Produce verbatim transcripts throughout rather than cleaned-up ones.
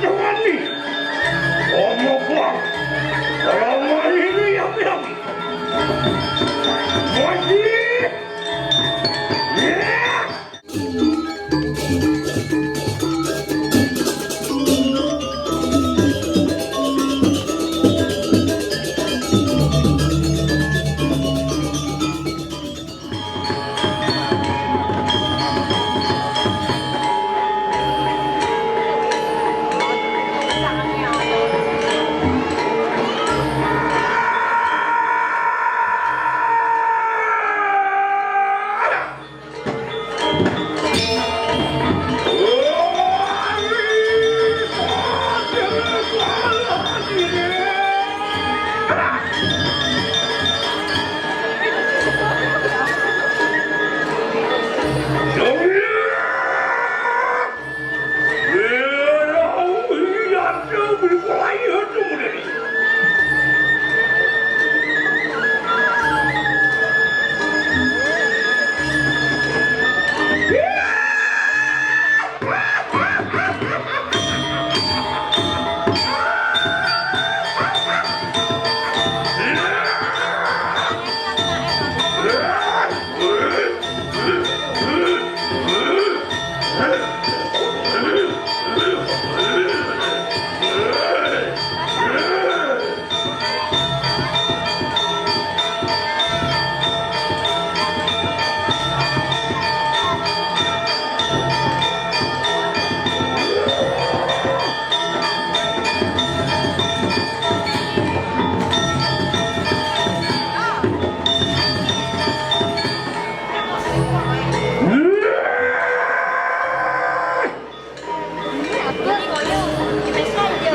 Tawani. Omo kwa. Tawani ni yapi yapi. Mati. Yeah.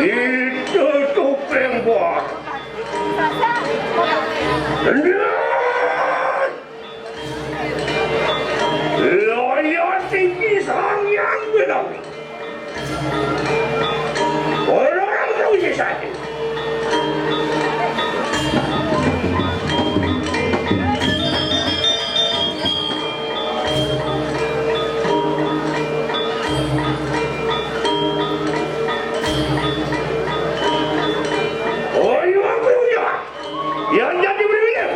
Itu tupeng bos. Loyo tinggi sang yang bilang. Orang tahu je satu. Oh, iya, iya, iya. Yang jadi berbeda.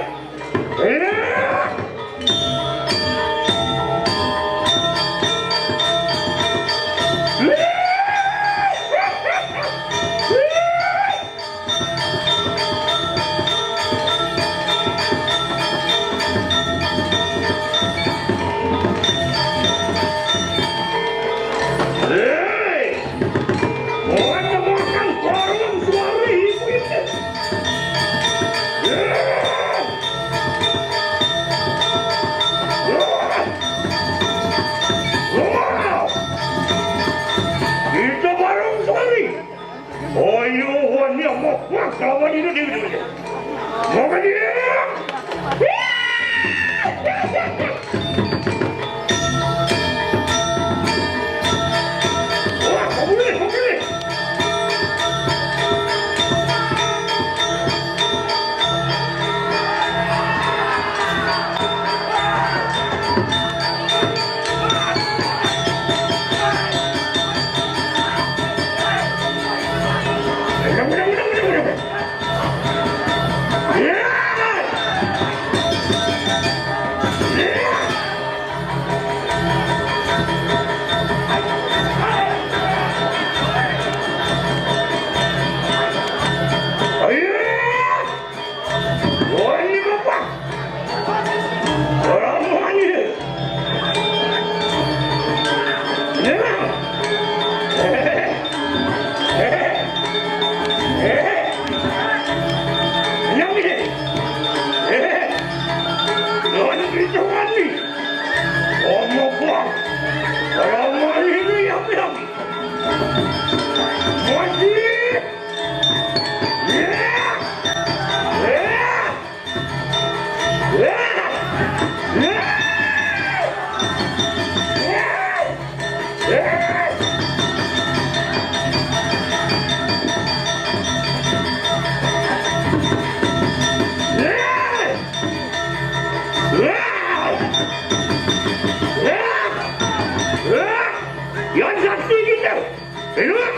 Hei! Orang makan warung suara ibu ini. Itu baru sekali. Oyo, wanya mau kuat lawan ini, dia, dia, dia. Mau kan dia? Wah, mau boleh, mau boleh. Woi, ini bapak. Orang mana? Ya. Eh, eh, eh. Yang ini. Eh. Lawan itu wani. Omo bang. Orang mana ini yang bilang? Wajib. Yang satu gitu. Enak.